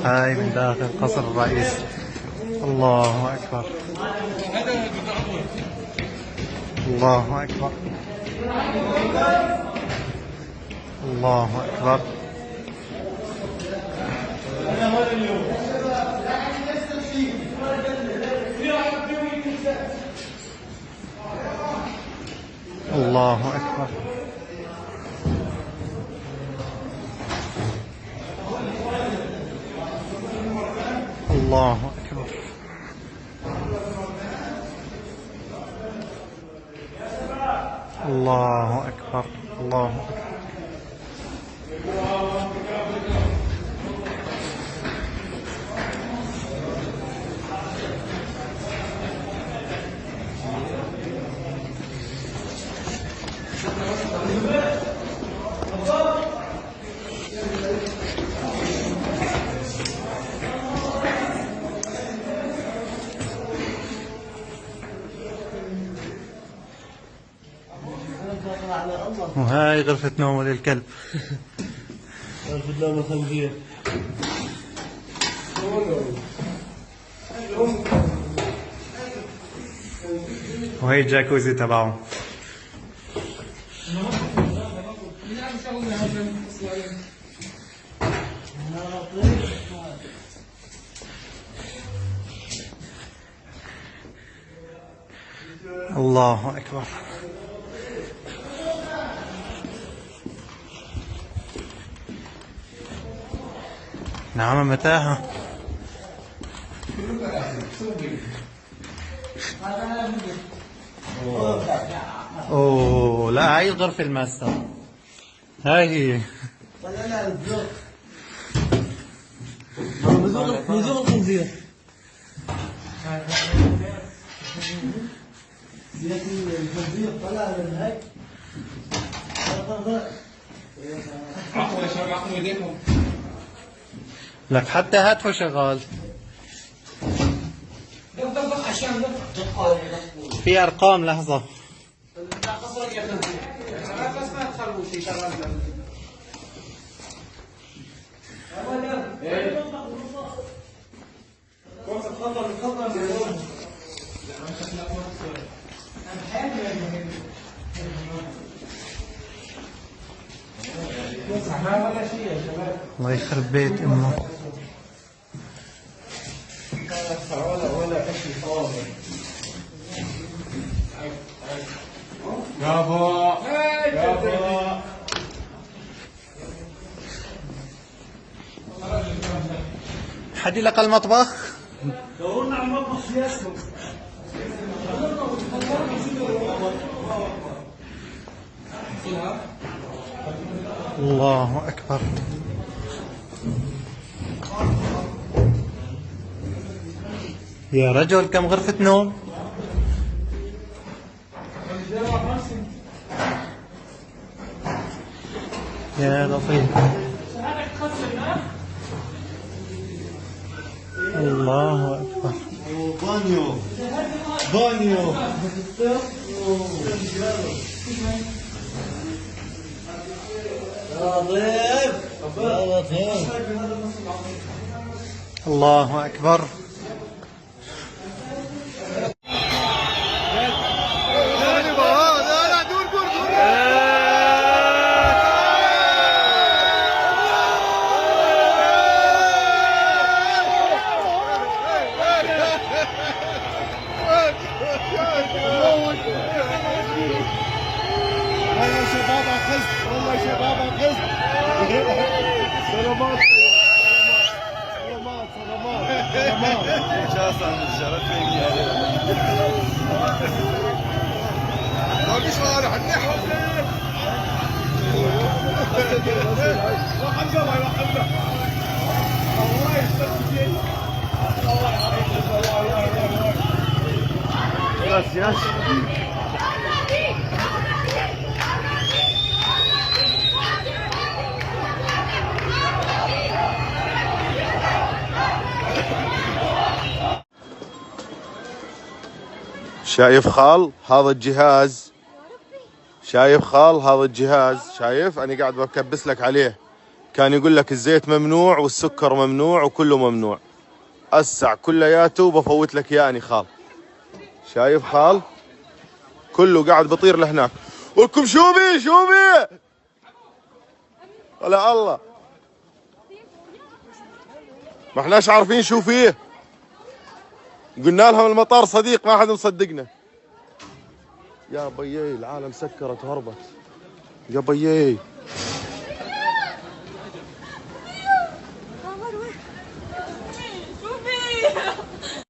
هاي من داخل قصر الرئيس. الله أكبر، الله أكبر، الله أكبر. الله أكبر. الله أكبر. الله أكبر. الله أكبر. وهاي غرفة نوم للكلب. غرفة نوم الخنزير. وهي الجاكوزي تبعه. الله أكبر. نعم متاهة. اوه لا، هاي الغرفة الماستر، هاي هي. نزوغ الخنزير. الخنزير طلع من هيك. عقوا يا شباب، عقوا ايديكم. لك حتى هاتفه شغال. في ارقام، لحظة. الله يخرب بيت امه. برافو برافو. حد لقى المطبخ؟ دورنا على المطبخ سياسته. الله أكبر. يا رجل كم غرفة نوم؟ يا لطيف. الله أكبر. بانيو بانيو. يا لطيف يا لطيف. الله أكبر. والله شباب انقذت، والله شباب انقذت. سلامات سلامات سلامات سلامات. شايف خال هذا الجهاز؟ شايف خال هذا الجهاز؟ شايف انا قاعد بكبس لك عليه، كان يقول لك الزيت ممنوع والسكر ممنوع وكله ممنوع. اسع كلياته بفوت لك اياه خال. شايف خال؟ كله قاعد بطير لهناك. ولكم شو بي شو بي؟ ولا الله ما احناش عارفين شو فيه. قلنا لهم المطار صديق، ما حد مصدقنا. يا بيي العالم سكرت وهربت. يا بيي.